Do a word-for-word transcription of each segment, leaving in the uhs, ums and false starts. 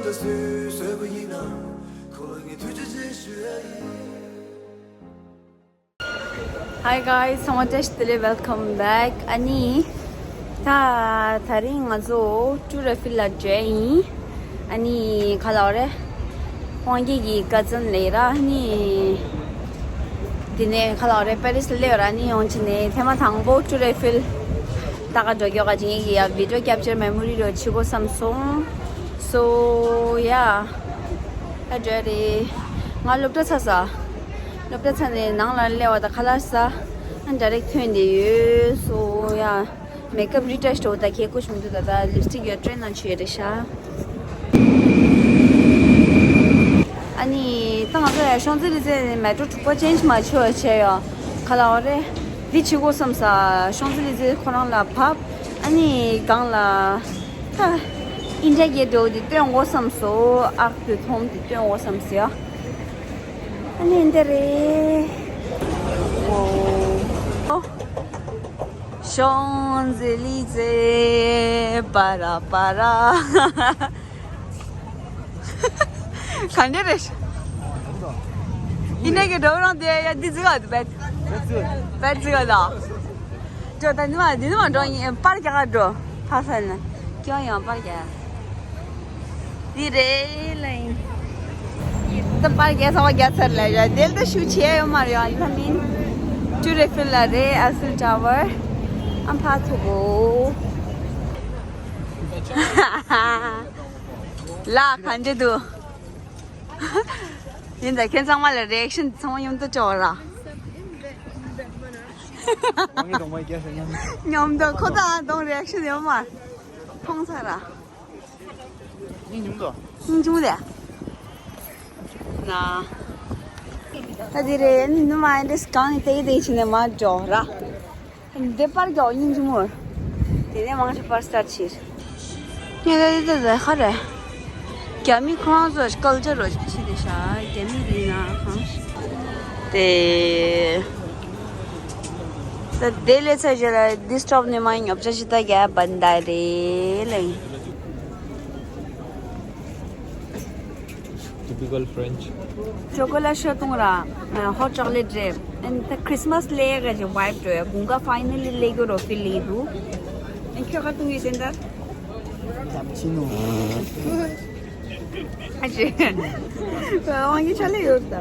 Hi guys, ཚང་མ་བཀྲ་ཤིས་བདེ་ལེགས། Welcome back. ཨ་ནི། ད་ད་རིང་ང་ཚོ་ཊུར་ཨེ་ཕིལ་ལ་འགྲོ་ཡིན། ཨ་ནི་ག་ལབ་རེད། དབང་རྒྱལ་གྱི་ཀ་ཛིན་ལ་ར། ཨ་ནི་དེ་ནས་ག་ལབ་རེད། པེ་རིས་ལ་སླེབས་ཡོད་ར། ཨ་ནི་ཡོང་ཆེ་ནས་ཐེངས་མ་དང་པོ་ཊུར་ཨེ་ཕིལ་ལྟ་ག་འགྲོ་རྒྱུ་ག་ཅིག་ཡིན་གྱི་ཡ། བི་ཌི་ཡོ་ཀེབ་ཅར་མེ་མོ་རི་རུ་བྱེད་དགོས་བསམ་སོང་། So yeah. ད་འགྲོ་རེད། ང་སློབ་གྲྭ་ཚར་ས། སློབ་གྲྭ་ཚར་ནས་ནང་ལ་སླེབས་པ་དང་ཁ་ལག་ཟ། ཨ་ཌའི་རེག་ཊི་ཐོན་བསྡད་ཡོད། So yeah. མེག་ཨབ་རི་ཊཆ་འགྲོ་ད་གལ་ཀུ་ཞིག་མི་འདུག་ད་ད་ལིབ་སི་ཊིག་ཡོད་ཊི་རེན་ནང་ཆུ་ཡོད་རེད་ཤག་ཨ་ནི་ད་ང་ཚོ་ཡ་ཤོང་ཛི་ལི་ཛེ་མེ་ཊྲོ་དྲུག་པ་ཅེན་ཇི་མ་བྱས་པ་བྱས་ཡོད། ག་ལབ་རེད། འདི་བྱེད་དགོས་བསམ་ས། ཤོང་ཛི་ལི་ཛེ་ཁོ་རང་ལ་བབས། ཨ་ནི་སྒང་ལ་ད་ཨིན་ཌི་ཡ་གེ་ཊི་འདྲ་བོ་འདི་སྟོན་དགོས་བསམ་སོང་། ཨར་ཀ་ཌུ་ཐོམ་འདི་སྟོན་དགོས་བསམ་སོང་ཡ། ཨ་ནི་འདི་རེད། ཨོ། Champs-Élysées, para para. ག་འདྲ་རེད། ཡིན་ནའི་གི་འགྲོ་རང་དེ་ཡ་འདི་ཟིག་ག་འདུག་བེད། བེད་ཟིག་ག་ད། འགྲོ་ད་འདི་མ་འདི་མ་འགྲོ་ཡིན། པར་རྒྱག་ག་འགྲོ། ཕ་ཧྥན་ན་ཀྱང་ཡང་པར་རྒྱག་འདི་རེད་ལ་ཡིན། ད་པར་རྒྱག་ས་བ་རྒྱག་ཚར་ལ་ཡ། དེ་ལ་ད་ཤུགས་ཆེ་ཡོད་མ་རེད་ཡ། ཡིན་ན་མིན། ཊུར་ཨེ་ཕིལ་ལ་རེད། ཨེ་ཕིལ་ཊ་ཝར་ཨམ་ཕ་ཐུག་གོ། ལ་ག་འདྲ་འདུག་ཡིན་ད་ཁྱེད་ཚང་མ་ལ་རི་ཨེག་ཤན་ཚང་མ་མཉམ་དུ་བཅོ་ར། མཉམ་དུ་ཁོ་ད་གདོང་རི་ཨེག་ཤན་ཡོད་མ། མཐོང་ཚར་ར། སྙིང་རྗེ་མོ་དང་། སྙིང་རྗེ་མོ་དེ། ན། ད་དེ་རེད། ནི་ནུ་མ་ཨེ་འདྲས་གང་ནས་ཏེ་ཏེ་ཕྱིན་ནས་མ་འགྲོ་ར། འདི་པར་རྒྱག་སྙིང་རྗེ་མོ། དེ་ནས་མང་ཆེ་པར་སྟར་ཕྱིར། ངས་ད་དེ་ད་ད་ཧ་རེ། རྒྱ་མི་ཁོ་རང་ཚོ་ཀལ་ཅར་རོ་ཕྱི་དེ་ཤ་རྒྱ་མི་རིགས་ན་གང་ཤི། དེ། ད་དེ་ལས་ཚ་ཞེ་ལ་ཌི་སི་ཊརབ་ནས་མ་ཉོབ་ཆ་ཞིག་ད་རྒྱ་བན་ད་རེད་ལེ། Typical French. Chocolate ཤ་བཏུང་ར། Hot chocolate drip. And the Christmas ལས་ཀ་ཅིག་ཝའིབ་འགྲོ་ཡ། དགུན་ཁ་ཕའི་ནལ་ལི་ལས་ཀྱི་རོ་ཕིལ་ལི་འདུག་ཨན་ཁྱོད་ཁ་བཏུང་ཡོད་དེ་འདྲ། ཀ་པ་ཆི་ནོ། ཨ་ཅེ། དབང་གི་ཆ་ལས་ཡོད་ད།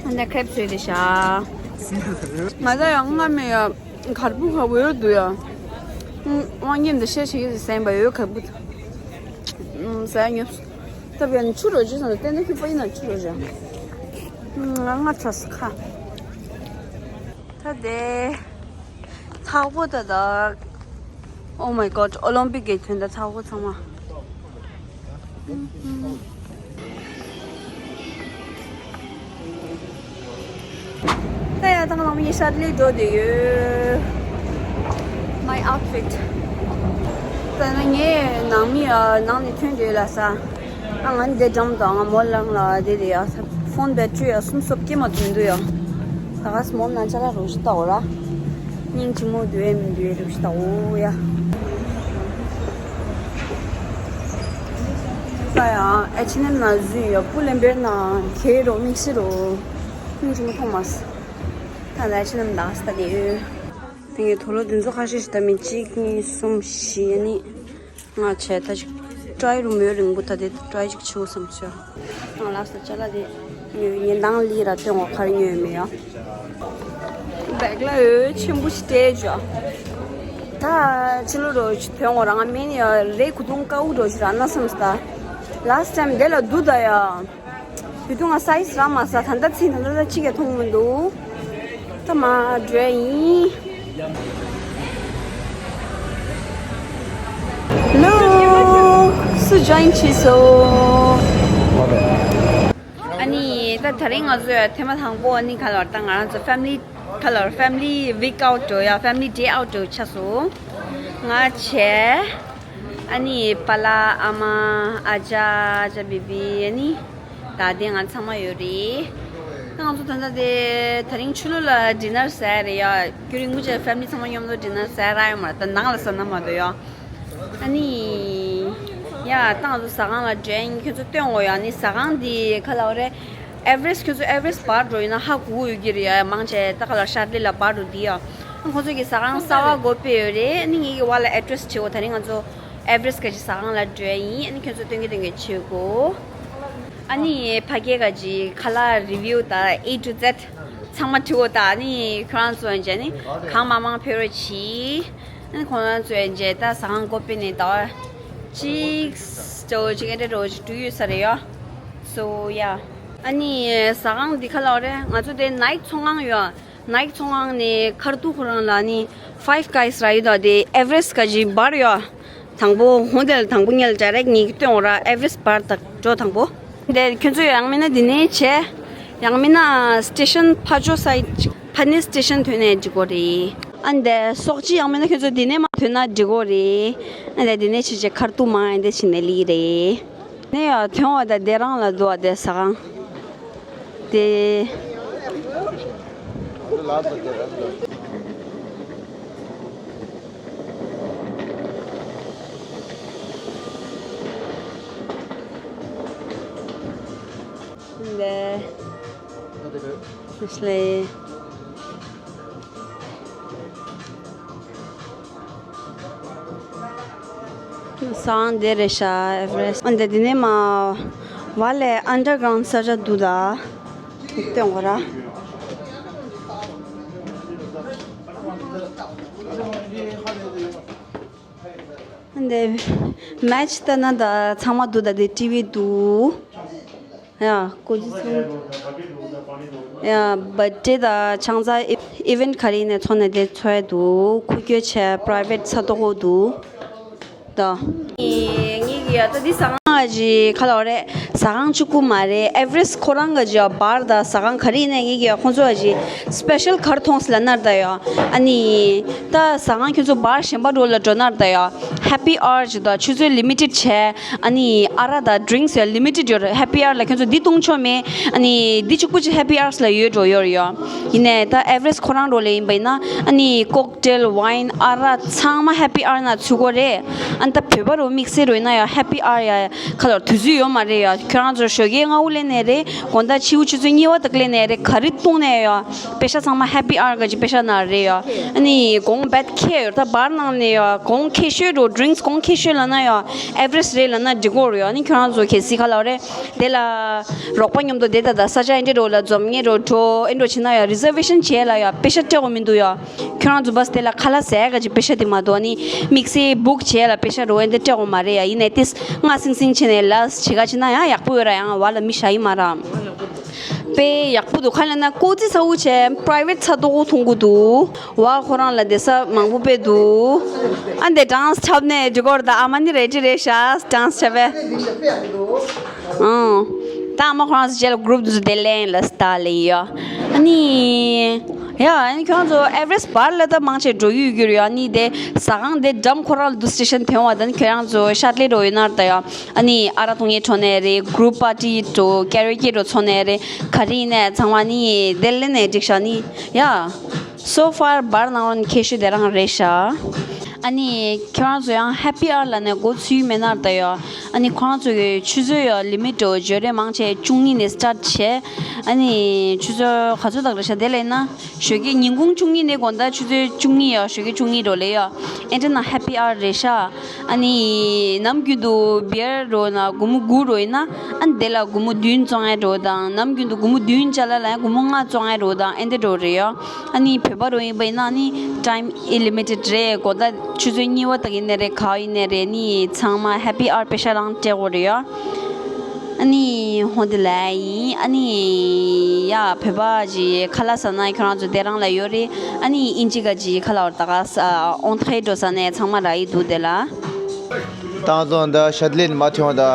ཨན་ད་ཁྲེབ་བཟོས་དེ་ཤ། ང་ཚ་ཡང་སྔ་མེ་ཡ། གར་བུ་ག་བོ་ཡོད་འདུག་ཡ། ཨུམ། དབང་གིས་འདི་བཤད་བྱེད་ཀྱི་ཟེར་བ་ཡོད་གར་བུ། ཨུམ། ཟ་ཉོབ། ད་བས་ཆུ་རོ་ཇི་ཟེར་ན་ཏན་ཏན་ཁྱུ་པ་ཡིན་ན་ཆུ་རོ་ཇི། ཨུམ། ང་ང་ཁྲོ་སི་ཁ། ད་དེ། ཚགས་པོ་ད་ད། Oh my god. ཨོ་ལིམ་པིག་གི་དོན་དག་ཚགས་པོ་ཚང་མ། ད་ཡ་དང་ནང་མི་ཤར་ལས་འགྲོ་བསྡད་ཡོད། My outfit. ད་ནི་ངས་ནང་མི་ཨ་ནང་ནས་ཐོན་འདོད་ལ་ས། ཨ་ང་འདི་འགྲམ་དང་ང་མོ་ལང་ལ་བསྡད་དེ་ཡ། ཕོན་བེ་ཊི་རི་ཡ་གསུམ་སོབ་ཀྱེ་མ་ཐོན་འདུག་ཡ། ད་ག་སི་མོ་ན་ཅ་ལག་རོ་ཞིག་ལྟ་འོ་ར། སྙིང་རྗེ་མོ་འདུག་ཨེ་མི་འདུག་ཨེ་རུ་ཞིག་ལྟ་འོ་ཡ། ད་ཡང་ཨེཆ་ཨེན་ཨེམ་ནང་འཛུལ་ཡོད། པུ་ལེམ་པེར་ནང་གས་རོ་མིག་སི་རོ། སྙིང་རྗེ་མོ་མཐོང་མ་སི། ད་ད་ཨེཆ་ཨེན་ཨེམ་ནང་ལྟ་དེ་ཡོད། དེ་ངས་དུག་ལོག་འདི་ཚོ་ཁ་ཤས་ཤིག་ད་མི་གཅིག་གཉིས་གསུམ་བཞི་ནི། ང་བྱས་ད་ཅིག་ཀྲའི་རུ་མོའི་རིང་པོ་ད་དེ་ཀྲའི་ཅིག་ཆུ་སམ་ཆུ། ང་ལ་ས་ཅ་ལ་དེ་ཉོས་ཉེ་འདང་ལི་ར་སྟོན་འོ་ཁར་ཉོས་མེད་ཡ། བེག་ལ་ཡོད་ཆེན་པོ་ཞིག་སྤྲད་ཅོ། ད་ཕྱི་ལོ་རོ་ཞིག་ཐོན་འོ་རང་མིན་ཡ་རེ་གུ་དུང་ཀའུ་རོ་ཞིག་ར་ན་སམ་སྟ། ལ་སི་ཊེམ་དེ་ལ་དུ་ད་ཡ། བུ་ཏུ་ང་སའི་ཟ་མ་ཟ། ད་ལྟ་ཚིག་ད་ལྟ་ཅི་ག་མཐོང་མི་འདུག་ད་མ་འགྲོ་ཡིན། ལུག་སུ་ཇོ་ཡིན་བྱས་སོ། ཨ་ནི་ད་དེ་རིང་ང་ཚོ་ཐེངས་མ་དང་པོ་ཨ་ནི་ག་ལོར་ད་ང་རང་ཚོ་ཕེ་མི་ལི་ག་ལོར་ཕེ་མི་ལི་ཝིག་ཨའུ་ཊི་འགྲོ་ཡ། ཕེ་མི་ལི་ཌེ་ཨའུ་ཊི་འགྲོ་ཆགས་སོང་། ང་བྱས། ཨ་ནི་པ་ལགས་ཨ་མ་ཨ་ཅག་ཨ་ཅག་བི་བི་ཨ་ནི། ད་ལྟའི་ང་ཚང་མ་ཡོད་རེད། ང་ཚོ་ད་ལྟ་དེ་དེ་རིང་ཕྱི་ལོགས་ལ་ཌི་ནར་ཟ་ཡ་རེད་ཡ། རྒྱུན་རིང་པོ་ཅིག་ཕེ་མི་ལི་ཚང་མ་མཉམ་དུ་ཌི་ནར་ཟ་ཡ་རག་ཡོད་མ་རེད། ད་ནང་ལ་ཟ་ན་མ་གཏོགས་ཡ། ཨ་ནི། ཡ། ད་ང་ཚོ་ཟ་ཁང་ལ་འགྲོ་ཡིན། ཁྱོད་ཚོ་སྟོན་འོ་ཡ། ནི་ཟ་ཁང་འདི་ག་ལ་འོ་རེད། ཨེ་ཝ་རེ་སི་ཊི། ཁྱོད་ཚོ་ཨེ་ཝ་རེ་སི་ཊི་བར་འགྲོ་ཡིན་ན་ཧ་གོ་གི་ཡོད་ཀྱི་རེད་ཡ། མང་ཆེ་ད་ག་ལ་ཤར་ལི་ལ་བར་འགྲོ་འདི་ཡ། ཁོ་ཚོ་གི་ཟ་ཁང་གསར་པ་སྒོ་ཕྱེ་ཡོད་རེད། ནི་ངེད་ཀྱི་བ་ལ་ཨེ་ཌི་རེ་སི་བྱེད་འོ། ད་རིང་ང་ཚོ་ཨེ་ཝ་རེ་སི་ཊི་ག་ཅི་ཟ་ཁང་ལ་འགྲོ་ཡིན། ནི་ཁྱོད་ཚོ་སྟོན་གི་སྟོན་གི་བྱེད་གོ། ཨ་ནི་ཕ་གི་ག་ཅི་ཁ་ལག་རི་བིའུ་དང་ཨེ་ཊུ་ཛེཌ་ཚང་མ་བྲིས་འོ། ད་ནི་ཁྱོད་རང་ཚོ་ཡན་ཆད་ནི་གང་མང་མང་ཕེབས་རོགས་གྱིས། ཨ་ནི་ཁོང་རང་ཚོ་ཡན་ཆད་ད་ཟ་ཁང་སྒོ་ཕྱེ་ནས་ཟླ་བ་གཅིག་ཙམ་ཅིག་ཨེ་འདྲ་འགྲོ་ཅིག་འགྲོ་ཡོད་ས་རེད་ཡ། སོ་ཡ། ཨ་ནི་ཟ་ཁང་འདི་ག་ལ་འོ་རེད། ང་ཚོ་དེ་ནའིཀ་ཚོང་ཁང་ཡོད། ནའིཀ་ཚོང་ཁང་ནས་ཁར་ཐུག་ཁོ་རང་ལ་ནི་ཕའིབ་གྷའི་སི་ར་ཡོད་དོ། དེ་ཨེ་ཝ་རེ་སི་ཊི་ག་ཅི་བར་ཡོད། དང་པོ་ཧོན་དེ་ལ་དང་པོ་ཉལ་ཌའི་རེཀ་ངེད་ཀྱི་སྟོན་འོ་ར། ཨེ་ཝ་རེ་སི་ཊི་བར་དང་འགྲོ་དང་པོ། དེ་ཁྱོད་ཚོ་ཡང་མིན་ན་འདི་ནས་བྱས། ཡང་མིན་ན་སི་ཊེ་ཤན་ཕ་ཇོ་སའིཌ་ཕ་ནི་སི་ཊེ་ཤན་ཐོན་ནས་འགྲིག་གོ་རེད། ཨ་འདི་སོག་ཅི་ཡང་མིན་ན་ཁྱོད་ཚོ་འདི་ནས་མ་ཐོན་ན་འགྲིག་གོ་རེད། ཨ་འདི་འདི་ནས་བྱས་བྱས་ཁར་ཐུག་མ་ཨ་འདི་བྱས་ནས་ལི་རེད། ནས་ཡ་ཐོན་བ་ད་དེ་རང་ལ་འདུག་བ་དེ་ཟ་ཁང་། དེ། ལེ། ལེ། སང་དེ་རེད་ཤག་ཨེ་ཝ་རེ་སི་ཊི། ཨ་འདི་དེ་ནས་མ་བ་ལས་ཨན་ཌར་གྷ་རའུན་ཌི་ས་ཆ་འདུག་ད། སྟོན་གོ་ར། ཨ་འདི་མེ་ཆི་ལྟ་ན་ད་ཚང་མ་འདུག་ད། དེ་ཊི་ཝི་འདུག་ཡ། ཀོ་ཅི་སུ། ཡ། བར་ཐི་ཌེ་དང་ཆང་ས་ཨི་ཝེན་ཊི་ག་རེ་ཡིན་ནའི་འཚོགས་ནས་དེ་འཚོགས་ཡ་འདུག་ཁུ་ཁྱོད་བྱས་པ་རའི་ཝེ་ཊི་ས་ཐོག་གོ་འདུག་ད། ངེད་ཀྱི་ཡ་ད་འདི་ཟ་ཁང་ག་ཅི་ག་ལ་འོ་རེད། ཟ་ཁང་གཅིག་པུ་མ་རེད། ཨེ་ཝ་རེ་སི་ཊི་ཁོ་རང་ག་ཅི་ཡ་བར་དང་ཟ་ཁང་ག་རེ་ཡིན་ནའི་ངེད་ཀྱི་ཡ་ཁོང་ཚོ་ག་ཅི་སི་པེ་ཤལ་ག་རེ་མཐོང་སི་ལ་ནར་ད་ཡ། ཨ་ནི་ད་ཟ་ཁང་ཁྱོད་ཚོ་བར་གཞན་པ་འགྲོ་ལ་འགྲོ་ནར་ད་ཡ། ཧེ་པི་ཨ་ཝར་ཅིག་དང་ཆུ་ཚོད་ལི་མི་ཊེཌ་བྱས། ཨ་ནི་ཨ་རག་དང་ཌི་རིང་སི་ཡང་ལི་མི་ཊེཌ་ཡོད་རེད། ཧེ་པི་ཨ་ཝར་ལ་ཁྱོད་ཚོ་འདི་བཏུང་ཆོག་མེད། ཨ་ནི་འདི་གཅིག་པུ་ཅིག་ཧེ་པི་ཨ་ཝར་ལ་ཡོད་འགྲོ་ཡོད་རེད་ཡ། ཡིན་ནའི་ད་ཨེ་ཝ་རེ་སི་ཊི་ཁོ་རང་འགྲོ་ལ་ཡིན་པ་ཡིན་ན་ཨ་ནི་ཀོག་ཊེལ་ཝའིན་ཨ་རག་ཚང་མ་ཧེ་པི་ཨ་ཝར་ནང་ཚུད་གོ་རེད། ཨ་ནི་ད་བོད་པ་རུ་དམིགས་བསལ་རུ་ཡིན་ན་ཡ་ཧེ་པི་ཨ་ཝར་ཡ་ཁ་ལོར་དུས་ཚོད་ཡོད་མ་རེད་ཡ། ཁྱོད་རང་ཚོ་ཞོགས་ཀའི་སྔ་པོ་སླེབས་ནའི་རེད། དགོང་དག་ཕྱི་པོ་ཆུ་ཚོད་གཉིས་པ་དག་སླེབས་ནའི་རེད། ག་རེ་བཏུང་ནའི་ཡ། པེ་ཤ་ཚང་མ་ཧེ་པི་ཨ་ཝར་ག་ཅི་པེ་ཤ་ནང་རེད་ཡ། ཨ་ནི་གོང་བད་ཁེ་ཡོད་ད་བར་ནང་ནས་ཡ། གོང་ཁེ་ཤོས་འགྲོ་ཌི་རིང་སི་གོང་ཁེ་ཤོས་ལ་ན་ཡ། ཨེ་ཝ་རེ་སི་ཊི་རེད་ལ་ན་འགྲིག་གོ་རེད་ཡ། ཨ་ནི་ཁྱོད་རང་ཚོ་གལ་སྲིད་ག་ལ་རེད། དེ་ལ་རོགས་པ་མཉམ་དུ་དེ་ད་ད་ས་ཆ་ཨེ་འདྲ་འགྲོ་ལ་འཛོམས་ངེས་འགྲོ་འགྲོ་ཨེ་འགྲོ་བྱེད་ན་ཡ། རི་ཛར་ཝེ་ཤན་བྱས་ལ་ཡ་པེ་ཤ་སྤྲད་དགོས་མི་འདུག་ཡ། ཁྱོད་རང་ཚོ་བས་དེ་ལ་ཁ་ལག་ཟས་ག་ཅི་པེ་ཤ་དེ་མ་གཏོགས་ཨ་ནི་དམིགས་བསལ་བུག་བྱས་ལ་པེ་ཤ་རོ་ཨེ་འདྲ་སྤྲད་དགོས་མ་རེད་ཡ། ཡིན་ནའི་ཏིས་སྔ་སིང་སིང་བྱས་ནས་ལས་བྱེད་ག་ཅི་ན་ཡང་ཡག་པོ་ཡོད་ར། ཡང་བ་ལ་མི་ཞག་ཡིན་མ་ར། དཔེ་ཡག་པོ་འདུག་ག་ལ་ན་ཀོ་ཙི་ཚ་བོ་བྱས་པ་རའི་ཝེ་ཊི་ཚ་ཏོག་གོ་མཐོང་གི་འདུག་བ་ཁོ་རང་ལ་བསྡད་ས་མང་པོ་དཔེ་འདུག་ཨ་འདི་ཌན་སི་འཁྲབ་ནས་འགྲོ་གི་རེད་ད། ཨ་མ་ནི་རེ་ཌི་རེད་ཤག་ཌན་སི་འཁྲབ་པས། ཨང་། ད་ཨ་མ་ཁོ་རང་ཚོ་རྗེས་ལ་གུ་རུབ་དེ་ཚོ་དེ་ལེན་ལ་སྟ་ལེ་ཡོད། ཨ་ནི། ཡ་ཨ་ནི་ཁྱོད་རང་ཚོ་ཨེ་ཝ་རེ་སི་ཊི་བར་ལ་ད་མང་ཆེ་འགྲོ་ཡུལ་གྱུར་ཡོད། ཨ་ནི་དེ་ཟ་ཁང་དེ་འགྲམ་ཁོ་རང་ལ་འདུག་སི་ཊེ་ཤན་ཐོན་བ་དང་ཁྱོད་རང་ཚོ་ཤར་ལྷོ་འགྲོ་ཡོད་ན་ད་ཡ། ཨ་ནི་ཨ་རག་འཐུང་ཡས་འགྲོ་ནའི་རེད། གུ་རུབ་པར་ཊི་འགྲོ་ཀེ་རོ་ཀེ་འགྲོ་འཚོགས་ནའི་རེད། ག་རེ་ཡིན་ནའི་ཚང་མ་ནི་དེ་ལེན་ནས་འགྲིག་ཤག་ནི་ཡ། སོ་ཕར་བར་ནང་ལོགས་ནས་ཁྱད་ཆོས་དེ་རང་རེད་ཤག་ཨ་ནི་ཁྱོད་རང་ཚོ་ཡང་ཧེ་པི་ཨ་ཝར་ལ་ནས་འགོ་ཚུགས་མེད་ན་ད་ཡ། ཨ་ནི་ཁོ་རང་ཚོ་གི་ཆུ་ཚོད་ཡ་ལི་མི་ཊི་འགྲོ་འཇོ་རེ་མང་ཆེ་བཅུ་གཉིས་ནས་སི་ཊར་ཊི་བྱས། ཨ་ནི་ཆུ་ཚོད་ག་ཚོད་དག་རེད་ཤག་དེ་ལས་ན། ཞོགས་ཀས་ཉིན་གུང་བཅུ་གཉིས་ནས་དགོང་དག་ཆུ་ཚོད་བཅུ་གཉིས་ཡ། ཞོགས་ཀས་བཅུ་གཉིས་འགྲོ་ལེ་ཡ། ཨེ་འདྲ་ན་ཧེ་པི་ཨ་ཝར་རེད་ཤག་ཨ་ནི་ནམ་རྒྱུན་དུ་བི་ཡར་འགྲོ་ན་སྒོར་མོ་དགུ་འགྲོ་ཡིན་ན། ཨ་ནི་དེ་ལ་སྒོར་མོ་བདུན་བཙོང་ཡ་འགྲོ་དང་། ནམ་རྒྱུན་དུ་སྒོར་མོ་བདུན་ཅ་ལག་ལ་ཡང་སྒོར་མོ་ལྔ་བཙོང་ཡ་འགྲོ་དང་། ཨེ་འདྲ་འགྲོ་རེད་ཡ། ཨ་ནི་བོད་པ་རུ་ཡིན་པ་ཡིན་ན་ཨ་ནི་ཊའིམ་ཨན་ལི་མི་ཊེཌ་རེད། དགོང་དག་ཆུ་ཚོད་གཉིས་པ་དག་ཡིན་ནའི་རེད། ག་པར་ཡིན་ནའི་རེད། ཨ་ནི་ཚང་མ་ཧེ་པི་ཨ་ཝར་པེ་ཤ་རང་སྤྲད་དགོས་རེད་ཡ། ཨ་ནི་ཧོན་དེ་ལ་ཡིན། ཨ་ནི་ཡ་བོད་པ་ཅིག་ཁ་ལག་ཟ་ན་ཁྱོད་རང་ཚོ་དེ་རང་ལ་ཡོད་རེད། ཨ་ནི་དབྱིན་ཇི་ག་ཅིག་ཁ་ལག་བར་ད་ག་ས་ཨོན་ཐེ་རེ་འགྲོ་ཟ་ནས་ཚང་མ་རག་གི་འདུག་དེ་ལ། ད་ང་ཚོ་འདི་ཤར་ལྷོ་ནས་མར་ཐོན་པ་ད།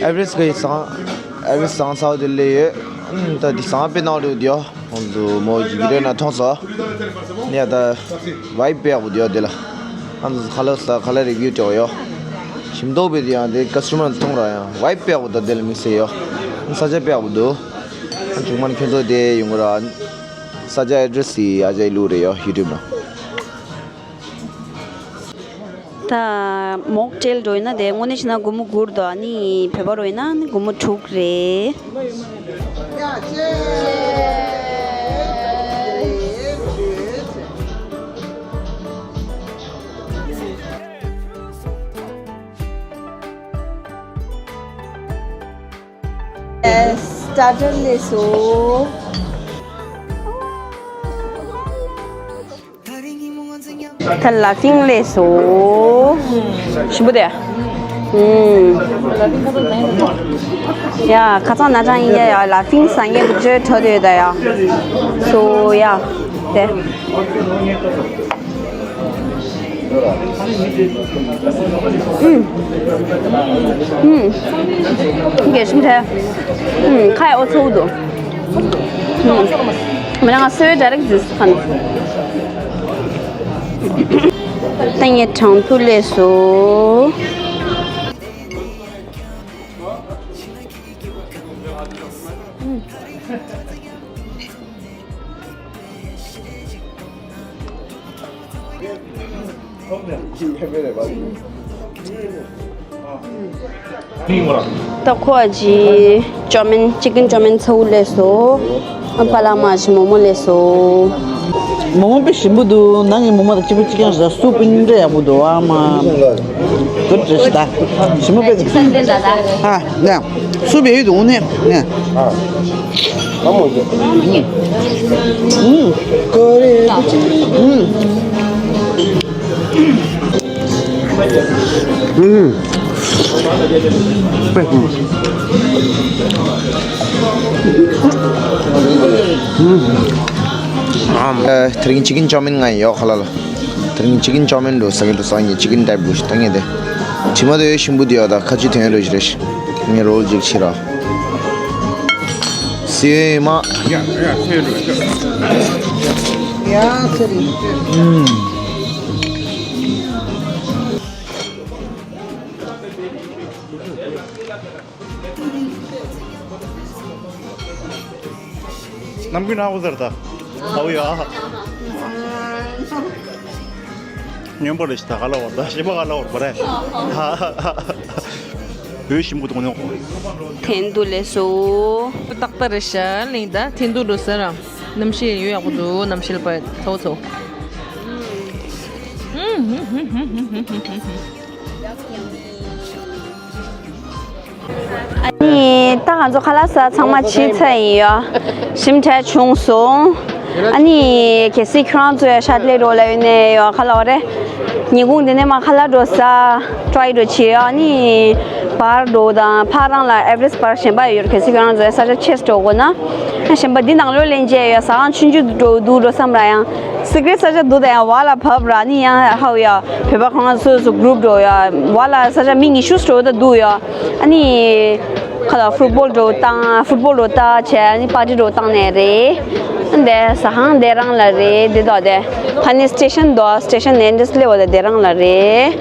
ཨེ་ཝ་རེ་སི་ཊི་གི་ཟ་ཁང་། ཨེ་ཝ་རེ་སི་ཊི་ཟ་ཁང་ཚ་བོ་དེ་སླེབས་ཡོད། ད་འདི་ཟ་ཁང་དཔེ་གནག་འདུག་དེ་ཡ། ཁོང་ཚོ་མོ་ཡི་གེ་རེ་ན་མཐོང་སོང་། ནས་ད་བའིབ་དཔེ་ཡག་པོ་འདུག་ཡ་དེ་ལ། ཨ་ནི་ཁ་ལག་ཟ་ཁ་ལག་རི་བིའུ་སྤྲད་ཡོད། ཞིམ་མདོག་དཔེ་དེ་ཡང་དེ་ཀ་སི་ཊ་མར་མཐོང་ར་ཡང་བའིབ་དཔེ་ཡག་པོ་འདུག་དེ་ལ་དམིགས་བསལ་ཡོད། ཨ་ནི་ས་ཆ་དཔེ་ཡག་པོ་འདུག་ཨ་ནི་ཆུང་མ་ནི་ཁྱོད་ཚོ་དེ་ཡོང་གི་ར། ས་ཆ་ཨེ་ཌི་རེ་སི་ཡི་ཨ་ཅག་གིས་བླུགས་རེད་ཡོད་ཡུ་ཊུབ་ནང་། ད་མོག་ཊེལ་འགྲོ་ཡིན་ན་དེ་དངོས་གནས་བྱས་ན་སྒོར་མོ་དགུ་རེད་འདུག་ཨ་ནི་བོད་པ་རུ་ཡིན་ན་ནི་སྒོར་མོ་དྲུག་རེད། སི་ཊར་ཊར་སླེབས་སོང་། ད་ལ་ཕིང་སླེབས་སོང་། ཞིམ་པོ་དེ། ཨུམ། ཡ་ཁ་སང་ན་ཅང་ཡིན་ཡ་ཡ་ལ་ཕིང་ཟ་ངེས་པུ་ཅོའི་ཁྲོད་དུ་ཡོད་ད་ཡ། སོ་ཡ། དེ། ཨུམ། ཨུམ། རྒྱས་ཤིང་ཐལ། ཨུམ། ཁ་ཡ་ཨོ་ཚོགས་འདུག་ཨུམ། མི་ལ་ང་སོའི་ཌའི་རེག་ཛིས་ཁན། ཏང་ཡེ་གྲོང་ཐུ་ལས་སོ། ཨུམ། ད་ཁོ་ཅི་ཅོ་མིན་ཅི་ཀིན་ཅོ་མིན་ཚ་བོ་ལས་སོ། ཨ་པ་ལ་མ་ཞི་མོ་མོ་ལས་སོ། མོ་མོ་དཔེ་ཞིམ་པོ་འདུག་ནང་གི་མོ་མོ་དང་གཅིག་པ་གཅིག་རྐྱང་རེད། སུ་པིན་འདྲ་ཡག་པོ་འདུག་ཨ་མ། གུཌ་རེད་ཤི་ད། ཞིམ་པོ་དཔེ་འདུག་ཨ་ནས། སུ་བེ་ཡོད་འདུག་ནས་ནས། ཨ་མོ་ཡོད། ཨུམ། ཀོ་རེ། ཨུམ། ཨུམ། ཨུམ། ཨ་དེ་རིང་ཅི་ཀིན་ཅོ་མིན་ང་ཡོད་ཁ་ལ་ལ། དེ་རིང་ཅི་ཀིན་ཅོ་མིན་འགྲོ་ཟ་གི་འགྲོ་ས་ངས་ཅི་ཀིན་ཊའིབ་འགྲོ་ཞིག་ད་ངས་དེ། ཇི་མ་དེ་ཡོད་ཞིམ་པོ་དེ་ཡོད་ད་ཁ་ཅི་དོན་རོ་ཞིག་རེད་ཤི། ངས་རོལ་ཅིག་ཕྱིར་ར། སི་ཡོད་མ། ཡ་ཚེ་རིང་། ཨུམ། ནམ་རྒྱུན་ནག་པོ་ཟེར་ད། ཨའུ་ཡ། སྙན་པོ་རེད་ཤི་ད་ག་ལ་བར་ད་ཞེ་པོ་ག་ལ་བར་བ་རེད། འོད་ཞིམ་པོ་འདུག་ནོ། ཐེན་ཏུ་ལས་སོ། ཏག་ཏག་རེད་ཤ་ལིང་ད་ཐེན་ཏུ་འགྲོ་ཟེར་ར། གནམ་གཤིས་ཡོད་ཡག་པོ་འདུག་གནམ་གཤིས་པ་ཚོ་ཚོ། ཨ་ནི་ད་ང་ཚོ་ཁ་ལག་ཟ་ཚང་མ་ཕྱིན་ཚར་ཡིན་ཡོད། ཞིམ་དྲག་བྱུང་སོང་། ཨ་ནི་གལ་སྲིད་ཁྱོད་རང་ཚོ་ཡ་ཤར་ལེ་རོ་ལ་ཡོད་ནས་ཡོད་ཁ་ལག་རེད། ཉིན་གུང་འདི་ནས་མ་ཁ་ལག་འགྲོ་ས་ཊ་རའི་འགྲོ་བྱེད་ཡོད། ཨ་ནི་བར་འགྲོ་དང་ཕ་རང་ལ་ཨེ་བྷི་རེ་སི་བར་གཞན་པ་ཡོད། གལ་སྲིད་ཁྱོད་རང་ཚོ་ཡ་ས་ཆ་ཆེས་འགྲོ་དགོས་ན། ཨ་གཞན་པ་འདི་ནང་ལོགས་ལེན་བྱས་ཡོད། ཟ་ཁང་ཆུང་ཆུང་འགྲོ་འདུག་འགྲོ་བསམ་ར་ཡང་། སི་ཀི་རེཊ་ས་ཆ་འདུག་ད་ཡང་བ་ལ་བབ་ར་ནི་ཡང་ཧའུ་ཡ། བོད་པ་ཁོང་སོ་སོ་གུ་རུབ་འགྲོ་ཡ། བ་ལ་ས་ཆ་མི་ཉི་ཤུ་འགྲོ་ད་འདུག་ཡ། ཨ་ནི་ཁ་ལ་ཕུཊ་བོལ་འགྲོ་བཏང་། ཕུཊ་བོལ་འགྲོ་བཏང་བྱས་ཨ་ནི་པར་ཊི་འགྲོ་བཏང་ནས་རེད། འདི་ཟ་ཁང་དེ་རང་ལ་རེད། འདི་དག་དེ་ཕ་ནི་སི་ཊེ་ཤན་དོ་སི་ཊེ་ཤན་ནས་འདི་སླེབས་པ་དེ་རང་ལ་རེད།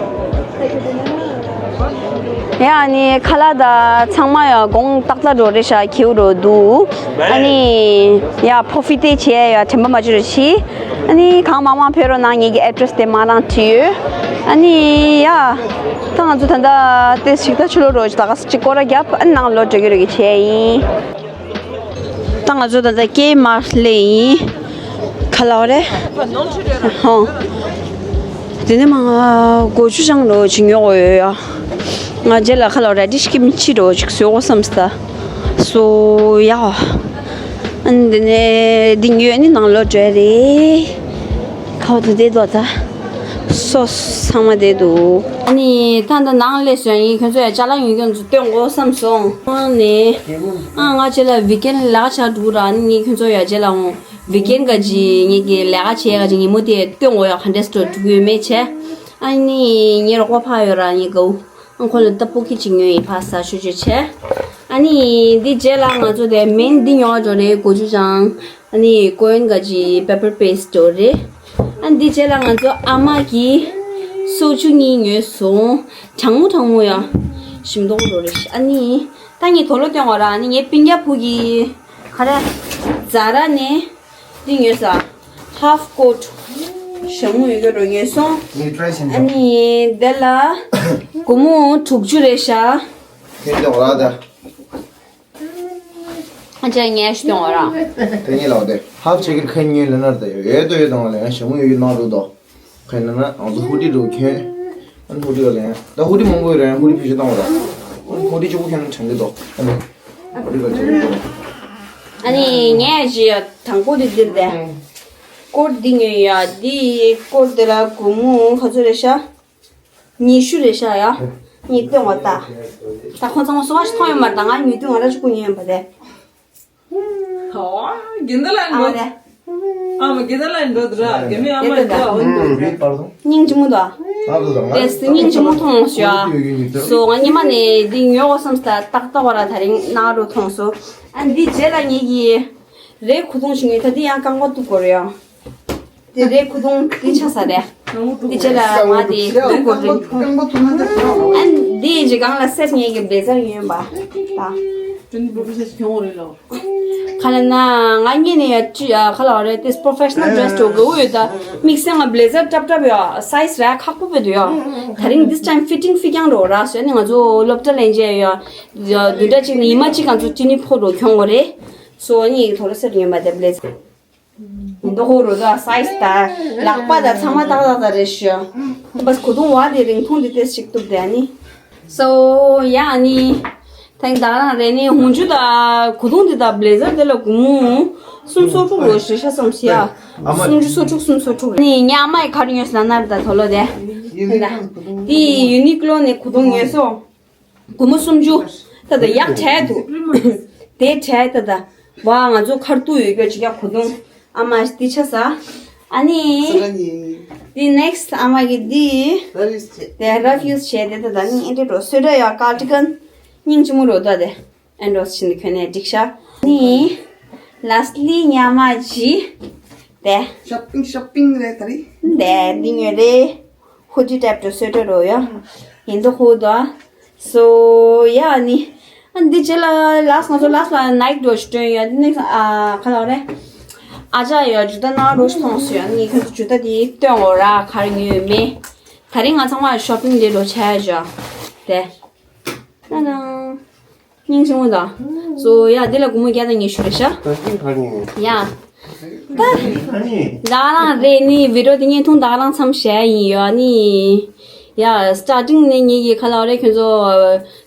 ཡ་ཨ་ནི་ཁ་ལག་དང་ཚང་མ་ཡ་གོང་ཏག་ཏག་འགྲོ་རེད་ཤག་ཁེའུ་འགྲོ་འདུག་ཨ་ནི་ཡ་ཕོ་ཕི་ཏེ་བྱས་ཡ་དྲན་པ་མ་བརྗེད་རོགས་གྱིས། ཨ་ནི་གང་མང་མང་ཕེབས་རོགས་གནང་། ངེད་ཀྱི་ཨེ་ཌི་རེ་སི་དེ་མ་རང་བྲིས་ཡོད། ཨ་ནི་ཡ་ད་ང་ཚོ་ད་ལྟ་དེ་ཞིག་ད་ཕྱི་ལོགས་འགྲོ་ད་ག་ས་ཅིག་སྐོར་ར་བརྒྱབ། ཨ་ནི་ནང་ལོགས་འགྲོ་གི་རོགས་ཀྱི་བྱས་ཡིན། ད་ང་ཚོ་ད་ལྟ་ཀེ་མར་སླེབས་ཡིན། ཁ་ལག་རེད། ཧོ། དེ་ནས་མ་ང་གོ་ཆུ་ཆང་རོ་ཅིག་ཉོ་དགོས་ཡོད་ཡ། ང་རྗེས་ལ་ཁ་ལག་ར་ཏི་ཤི་ཀི་མི་ཆི་རོ་ཅིག་བཟོ་དགོས་བསམ་སྟ། སོ་ཡ། ཨ་ནི་དེ་ནས་འདི་ཉོས་ནི་ནང་ལོགས་འགྲོ་ཡ་རེད། ཁ་བ་དེ་བསྡད་འདུག་ད། སོ་སོ་ཚང་མ་བསྡད་འདུག་ཨ་ནི་ད་ལྟ་ནང་སླེབས་སོང་ཡིན། ཁྱོད་ཚོ་ཡ་ཅ་ལག་ཉོ་མཁན་ཚོ་སྟོན་དགོས་བསམ་སོང་། ཨ་ནི་ཨ་ང་རྗེས་ལ་ཝིག་ཨེན་ལ་ལས་ཀ་བྱ་འགྲོ་ར། ཨ་ནི་ངས་ཁྱོད་ཚོ་ཡ་རྗེས་ལ་འོང་། ཝིག་ཨེན་ག་ཅི་ངེད་ཀྱི་ལས་ཀ་བྱེད་ག་ཅི་ཉིན་མོ་དེ་སྟོན་འོ་ཡ་ག་འདྲས་སྤྲོ་འགྲོ་གི་ཡོད་མེད་བྱས། ཨ་ནི་ངའི་རོགས་པ་ཕ་ཡོད་ར་ངའི་གའུ། ཨ་ཁོ་ལ་ཏ་པོ་ཁི་ཅིག་ཉོས་ཡིན་ཕ་ས་ཆུ་ཆུ་བྱས། ཨ་ནི་འདི་རྗེས་ལ་ང་ཚོ་དེ་མེན་འདི་ཉོ་བ་འགྲོ་རེད། གོ་ཆུ་ཆང་། ཨ་ནི་ཀོ་ཡོན་ག་ཅི་པེ་པར་པེ་སི་འགྲོ་རེད། ཨ་འདི་རྗེས་ལ་ང་ཚོ་ཨ་མ་གི་སོ་ཆུ་གཉིས་ཉོས་སོང་། གྲང་མོ་གྲང་མོ་ཡ། ཞིམ་མདོག་འགྲོ་རེད། ཨ་ནི་ད་ངས་དོ་ལོ་སྟོན་བ་ར། ཨ་ནི་ངའི་སྤུན་ཀྱག་བུ་གི་ག་རེ། ཛ་ར་ནས་འདི་ཉོས་ས། ཧཱཕ་ཀོཊ། ཞྭ་མོ་ཡོད་རོ་ངན་སོང་། ངས་ཊི་རའི་ཡིན་ཨ་ནི་དེ་ལ་སྒོར་མོ་དྲུག་ཅུ་རེད་ཤག་ཁྱེད་ཀྱི་འོ་ར་ད། ཨ་ཅག་ངས་ཤི་དོན་འོ་ར། དེ་གཉིས་ལ་འོ་དེ་ཧབ་ཆེ་གིར་ཁན་ཉོས་ལ་ནར་ད་ཡོད་ཡོད་དོ་ཡོད་དང་ལ་ཡང་ཞྭ་མོ་ཡོད་ཡོད་ནང་རུ་དོ། ཁན་ན་ང་ཚོ་ཧུ་ཏི་རུ་ཁྱོད། ཨ་ནི་ཧུ་ཏི་ལ་ཡང་ད་ཧུ་ཏི་མང་པོ་ཡོད་ར་ཡང་ཧུ་ཏི་ཕི་ཤི་བཏང་འོ་ར། ཧུ་ཏི་གཅིག་པུ་ཁྱོད་ན་དྲན་གི་དོ། ཨ་ནི་ཧུ་ཏི་ལ་ཁྱོད་ཨ་ནི་ངས་ཞི་དང་པོ་དེ་འདིར་དེ། སྐོར་འདི་ཉོས་ཡ། འདི་སྐོར་འདི་ལ་སྒོར་མོ་ག་ཚོད་རེད་ཤག་ཉི་ཤུ་རེད་ཤག་ཡ། ཉིས་སྟོང་བ་ད། ད་ཁོང་ཚང་མ་སོ་བ་ཞིག་མཐོང་ཡོད་མ་རེད། ད་ང་ཉིས་སྟོང་ང་ར་ཅིག་པུ་ཉོས་ཡོད་པ་རེད། ཨོ། དགེ་འདུན་ལ་ཨ་འགྲོ། རེད། ཨ་མ་དགེ་འདུན་ལ་འགྲོ་དུ་ར། དགེ་མི་ཨ་མ་འགྲོ་ཨོ་འགྲོ། སྙིང་རྗེ་མོ་དོ། དེ་སྙིང་རྗེ་མོ་མཐོང་ཤག་སོ་ང་ཉི་མ་ནས་འདི་ཉོ་བསམ་སྟ་ཏག་ཏག་བ་ར་ད་རིང་ནང་རུ་མཐོང་སོ། ཨ་འདི་རྗེས་ལ་ངེད་ཀྱི་རས་ཁུ་ཐུང་ཞིག་ཉོས། ད་འདི་ཡང་རྐང་པ་གཏུབ་དགོས་རེད་ཡ། དེ་རས་ཁུ་ཐུང་འདི་ཆགས་ས་རེད། འདི་རྗེས་ལ་ང་དེ་གཏུབ་དགོས་རེད། ཨ་འདི་ཡི་གང་ལ་སེར་ངེད་ཀྱི་བེ་ཟར་ཡོད་པ། ད་དྲིན་པོ་བི་ཤ་ཞིག་ཁྱོང་རེད་ལོ། ཁ་ལ་ན་ང་གཉིས་ནས་ཡ་ཅི་ཡ་ཁ་ལ་རེད། དེ་པོ་རོ་ཕེ་ཤ་ནལ་ཌི་རེ་སི་འགྲོ་དགོས་ཡོད། ད་དམིགས་བསལ་ང་བི་ལེ་ཟར་སྲབ་སྲབ་ཡོད། སའི་ཛི་ར་ཁག་པོ་བོད་དུ་ཡོད། ད་རིང་this time fitting ཕི་ཀྱང་འགྲོ་ར་སོ་ནི་ང་ཚོ་སློབ་གྲྭ་ལེན་བྱས་ཡོད། བདུན་ཕྲག་གཅིག་ནས་ཉི་མ་གཅིག་ང་ཚོ་ཅི་ནི་ཕོ་རུ་ཁྱོང་དགོས་རེད། སོ་ནི་ཐོ་རེ་སེར་ཡོད་མ་དེ་བི་ལེ་ཟར། མདོ་ཧོ་རོ་ད་སའི་ཛི་ད་ལག་པ་ད་ཚང་མ་ཏག་ཏག་ད་རེད་ཤི། བས་གོ་དུང་བ་དེ་རིང་ཐུང་དེ་ཏེས་ཞིག་གཏུབ་དེ་ནི། སོ་ཡ་ནི། ཐེངས་ད་རང་རེ་ནི་ཧུང་ཇུ་ད་གོ་དུང་དེ་ད་བི་ལེ་ཟར་དེ་ལ་གུ་མུ། སུམ་སོ་དྲུག་རོ་ཤི་ཤ་སོམ་ཤི་ཡ། སུམ་ཅུ་སོ་དྲུག་སུམ་སོ་དྲུག་ནི་ཉ་མ་ཡི་ཁར་ཉོས་ན་ནར་ད་ཐོ་ལོ་དེ། དེ་ཡུ་ནི་ཀློ་ནི་གོ་དུང་ཉོས་སོ། སྒོར་མོ་སུམ་ཅུ། ད་ད་ཡག་བྲལ་འདུག་དེ་བྲལ་ད་ད། བ་ང་ཚོ་ཁར་ཏུ་ཡོད་རྒྱུ་ཅིག་ཡག་གོ་དུང་། ཨ་མ་འདི་ཆ་ས། ཨ་ནི། འདི་ནེག་སི་ཨ་མ་གི་འདི། དེ་ར་ཕི་ཡུ་སི་བྱས་དེ་ད་ད་ནི་ཨེ་འདྲ་འགྲོ་སོས་འདྲ་ཡག་ཀར་ཌི་གན། སྙིང་རྗེ་མོ་རོ་ད་དེ། ཨེན་ཌོ་སི་བྱིན་ནི་ཁྱོན་ནས་འགྲིག་ཤག་ནི། ལ་སི་ལི་ཉ་མ་ཇི། དེ། ཤོ་པིང་ཤོ་པིང་རེད་ད་རེད། དེ་འདི་ཉོས་རེད། ཧུ་ཌི་ཊའིབ་ཏུ་སུ་ཝེ་ཊར་རོ་ཡ། ཡིན་དུ་ཧུ་དོ། སོ་ཡ་ནི། ཨ་འདི་རྗེས་ལ་ལ་སི་ང་ཚོ་ལ་སི་ལ་ནའི་ཊི་འགྲོ་ཞིག་སྟོན་ཡོད། འདི་ནི་ཨ་ཁ་ལ་རེད། ཨ་ཅག་ཡོད་ཇུ་ད་ན་རོ་ཞིག་མཐོང་སོ་ཡ་ནི་ཁྱོད་ཚོ་ཇུ་ད་དེ་སྟོན་འོ་ར་གར་ཉོས་མེད། ད་རིང་ང་ཚང་མ་ཤོ་པིང་ལས་རོ་ཆ་ཡ་ཇོ། དེ། ན་ན། སྙིང་རྗེ་མོ་དང་། སོ་ཡ་འདི་ལ་སྒོར་མོ་བརྒྱ་དང་ཉི་ཤུ་རེད་ཤག་ད་ཅི་ག་ནི། ཡ། ད་ཅི་ག་ནི། ད་རང་རེད་ནི་བི་ཌི་ཡོ་དེ་བརྙན་ཐུང་ད་རང་མཚམས་བཞག་ཡིན་ཡོད་ནི། ཡ་སི་ཊར་ཊིང་ནས་ངེད་ཀྱི་ཁ་ལག་རེད་ཁྱོད་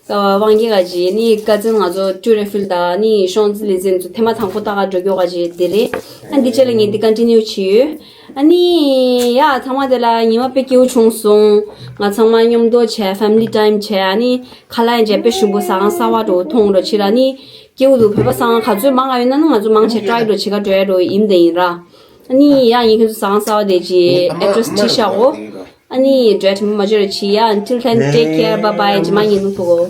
ཚོ། དབང་སྐྱེས་ག་ཅི་ནི་ཀ་ཛིན་ང་ཚོ་ཅུ་རེ་ཕིལ་དང་ནི་ཤོང་ཛི་ལི་ཛིན་ཚོ་ཐེངས་མ་དང་པོ་ལྟ་ག་འགྲོ་རྒྱུ་ག་ཅི་དེ་རེད། ཨ་འདི་ཆེད་ལ་ངས་འདི་ཀོན་ཊི་ནིའུ་བྱས་ཡོད། ཨ་ནི་ཡ་ཚང་མ་དེ་ལ་ཉི་མ་དཔེ་སྐྱིད་པོ་བྱུང་སོང་། ང་ཚང་མ་མཉམ་དུ་བྱས་ཕེ་མི་ལི་ཊའིམ་བྱས། ཨ་ནི་ཁ་ལག་ཡང་བྱས་དཔེ་ཞིམ་པོ་ཟ་ཁང་གསར་པ་འགྲོ་མཐོང་འགྲོ་ཕྱིར། ཨ་ནི་སྐྱིད་པོ་འདུག་བོད་པ་ཟ་ཁང་ག་ཚོད་མང་ང་ཡོད་ན་ནི་ང་ཚོ་མང་ཆེ་ཊ་རའི་འགྲོ་བྱེད་ག་འགྲོ་ཡ་འགྲོ་ཡིན་དེ་ཡིན་ར། ཨ་ནི་ཡ་ངས་ཁྱོད་ཚོ་ཟ་ཁང་གསར་པ་དེ་ཅི་ཨེ་ཌི་རེ་སི་བྲིས་བཞག་གོ། ཨ་ནི་འགྲོ་ཡ་དྲན་པ་མ་བརྗེད་རོགས་བྱེད་ཡ། Until then, take care, bye bye. ཇི་མ་ཡིན་ནོ་ཐུག་གོ།